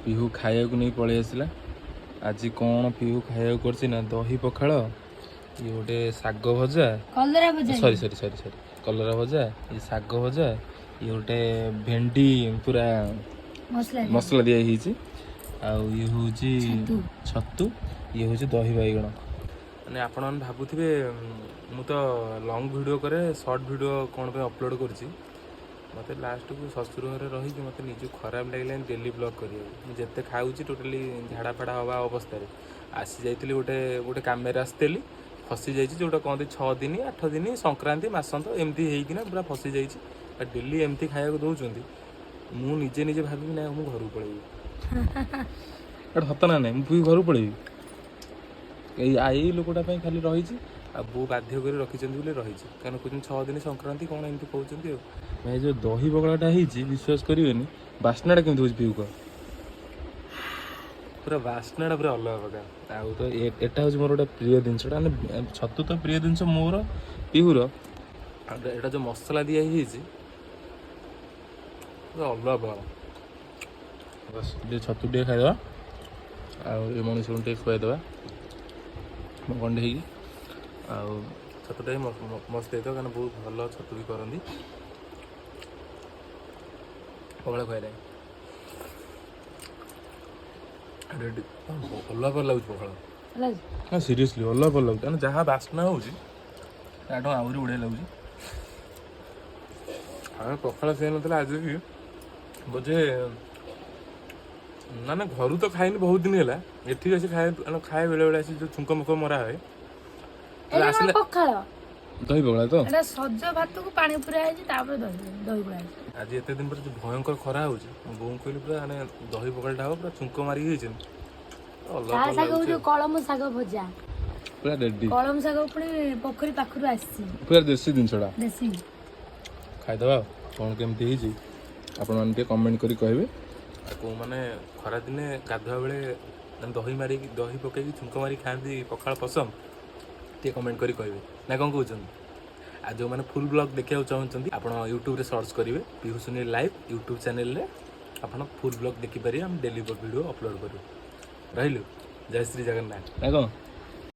ପିହୁ ଖାଇବାକୁ ନେଇ ପଳେଇ ଆସିଲା। ଆଜି କ'ଣ ପିହୁ ଖାଇବାକୁ କରିଛି ନା, ଦହି ପଖାଳ, ଇଏ ଗୋଟେ ଶାଗ ଭଜା। କଲରା ଭଜା। ସରି ସରି ସରି ସରି, କଲରା ଭଜା, ଇଏ ଶାଗ ଭଜା, ଇଏ ଗୋଟେ ଭେଣ୍ଡି ପୁରା ମସଲା। ମସଲା ଦିଆ ହେଇଛି, ଆଉ ଇଏ ହେଉଛି ଛତୁ। ଛତୁ, ଇଏ ହେଉଛି ଦହି ବାଇଗଣ। ମାନେ ଆପଣମାନେ ଭାବୁଥିବେ, ମୁଁ ତ ଲଙ୍ଗ୍ ଭିଡ଼ିଓ କରେ, ସର୍ଟ ଭିଡ଼ିଓ କ'ଣ ପାଇଁ ଅପଲୋଡ଼ କରୁଛି? ମୋତେ ଲାଷ୍ଟକୁ ଶ୍ୱଶୁର ଘରେ ରହିକି ମୋତେ ନିଜକୁ ଖରାପ ଲାଗିଲାନି ଡେଲି ବ୍ଲଗ୍ କରିବାକୁ। ମୁଁ ଯେତେ ଖାଉଛି, ଟୋଟାଲି ଝାଡ଼ା ଫାଡ଼ା ହେବା ଅବସ୍ଥାରେ ଆସି ଯାଇଥିଲି। ଗୋଟେ ଗୋଟେ କାମରେ ଆସିଥିଲି, ଫସି ଯାଇଛି। ଯେଉଁଟା କହନ୍ତି 6 ଦିନ, 8 ଦିନ, ସଂକ୍ରାନ୍ତି, ମାସନ୍ତ, ଏମିତି ହେଇକିନା ପୁରା ଫସି ଯାଇଛି। ଆଉ ଡେଲି ଏମିତି ଖାଇବାକୁ ଦେଉଛନ୍ତି, ମୁଁ ନିଜେ ନିଜେ ଭାବିବି ନା ମୁଁ ଘରକୁ ପଳେଇବି। ଏଇଟା ସତ ନା ନାହିଁ? ମୁଁ ପୁଣି ଘରକୁ ପଳେଇବି। ଏଇ ଏଇ ଲୋକଟା ପାଇଁ ଖାଲି ରହିଛି, ଆଉ ବୋଉ ବାଧ୍ୟ କରି ରଖିଛନ୍ତି ବୋଲି ରହିଛି। କାରଣ କହୁଛନ୍ତି 6 ଦିନ ସଂକ୍ରାନ୍ତି କ'ଣ ଏମିତି କହୁଛନ୍ତି। ଆଉ ଭାଇ, ଯେଉଁ ଦହି ପଖାଳଟା ହେଇଛି, ବିଶ୍ୱାସ କରିବେନି ବାସ୍ନାଟା କେମିତି ହେଉଛି। ପିଉ କହ, ପୁରା ବାସ୍ନାଟା ପୁରା ଅଲଗା ପ୍ରକାର। ଆଉ ତ ଏଟା ହେଉଛି ମୋର ଗୋଟେ ପ୍ରିୟ ଜିନିଷଟା, ମାନେ ଛତୁ ତ ପ୍ରିୟ ଜିନିଷ ମୋର, ପିହୁର। ଆଉ ଏଇଟା ଯେଉଁ ମସଲା ଦିଆ ହେଇଛି, ପୁରା ଅଲଗା ପ୍ରକାର। ବାସ୍, ଟିକେ ଛତୁ ଟିକେ ଖାଇଦେବା ଆଉ ଏ ମଣିଷକୁ ଟିକେ ଖୁଆଇଦେବା ଗଣ୍ଡେ ହେଇକି। ଆଉ ଛତୁଟା ବି ମସ୍ତ ହେଇଥିବ, କାରଣ ବହୁତ ଭଲ ଛତୁ ବି କରନ୍ତି। ପଖାଳ ଖୁଆଇଲେ ରେଡ଼ି। ଅଲଗା ଭଲ ଲାଗୁଛି ପଖାଳ। ହଁ, ସିରିୟସଲି ଅଲଗା ଭଲ ଲାଗୁଛି। କାରଣ ଯାହା ବାସ୍ନା ହେଉଛି, ତାଠୁ ଆହୁରି ବଢ଼ିଆ ଲାଗୁଛି। ଆମେ ପଖାଳ ଖାଇ ନଥିଲା ଆଜି ବି ବୋଧେ। ନା ନା, ଘରୁ ତ ଖାଇନି ବହୁତ ଦିନ ହେଲା। ଏଠି ଆସି ଖାଏ, ମାନେ ଖାଏ ବେଳେ ବେଳେ ଆସି ଯୋଉ ଛୁଙ୍କ ମୁଙ୍କ ମରା ହୁଏ। ଏଇଟା କଣ ଆସିଲେ ପଖାଳ? ଦହି ପଖାଳ ତ। ଏଟା ସଜ ଭାତକୁ ପାଣି ପୁରା ହେଇଛି, ତାପରେ ଦହି ଦହି ପୁରା ହେଇଛି। ଆଜି ଏତେ ଦିନ ପରେ ଯୋଉ ଭୟଙ୍କର ଖରା ହେଉଛି, ମୁଁ ବୋଉଙ୍କୁ କହିଲି ପୁରା ମାନେ ଦହି ପଖାଳଟା ହବ, ପୁରା ଛୁଙ୍କ ମାରିକି ହେଇଛନ୍ତି, ଅଲଗା ତା ଭଲ ଶାଗ ଲାଗୁଛି। ଯୋଉ କଳମ ଶାଗ ଭଜା। ପୁରା ରେଡି। କଳମ ଶାଗ ପୁଣି ପୋଖରୀ ପାଖରୁ ଆସିଛି। ପୁରା ଦେଶୀ ଜିନିଷଟା। ଦେଶୀ। ଖାଇଦେବା ଆଉ କ'ଣ କେମିତି ହେଇଛି ଆପଣମାନେ ଟିକେ କମେଣ୍ଟ କରି କହିବେ। ଆଉ କେଉଁମାନେ ଖରାଦିନେ ଗାଧୁଆ ବେଳେ ମାନେ ଦହି ମାରିକି, ଦହି ପକେଇକି ଛୁଙ୍କ ମାରିକି ଖାଆନ୍ତି ପଖାଳ ପସନ୍ଦ, ଟିକେ କମେଣ୍ଟ କରି କହିବେ ନା କ'ଣ କହୁଛନ୍ତି? ଆଉ ଯେଉଁମାନେ ଫୁଲ୍ ବ୍ଲଗ୍ ଦେଖିବାକୁ ଚାହୁଁଛନ୍ତି, ଆପଣ ୟୁଟ୍ୟୁବରେ ସର୍ଚ୍ଚ କରିବେ ପିହୁ ସୁନୀଲ ଲାଇଭ୍ ୟୁଟ୍ୟୁବ୍ ଚ୍ୟାନେଲରେ, ଆପଣ ଫୁଲ୍ ବ୍ଲଗ୍ ଦେଖିପାରିବେ। ଆମେ ଡେଲି ଭିଡ଼ିଓ ଅପଲୋଡ଼ କରିବୁ। ରହିଲୁ, ଜୟ ଶ୍ରୀ ଜଗନ୍ନାଥ। ନା କ'ଣ?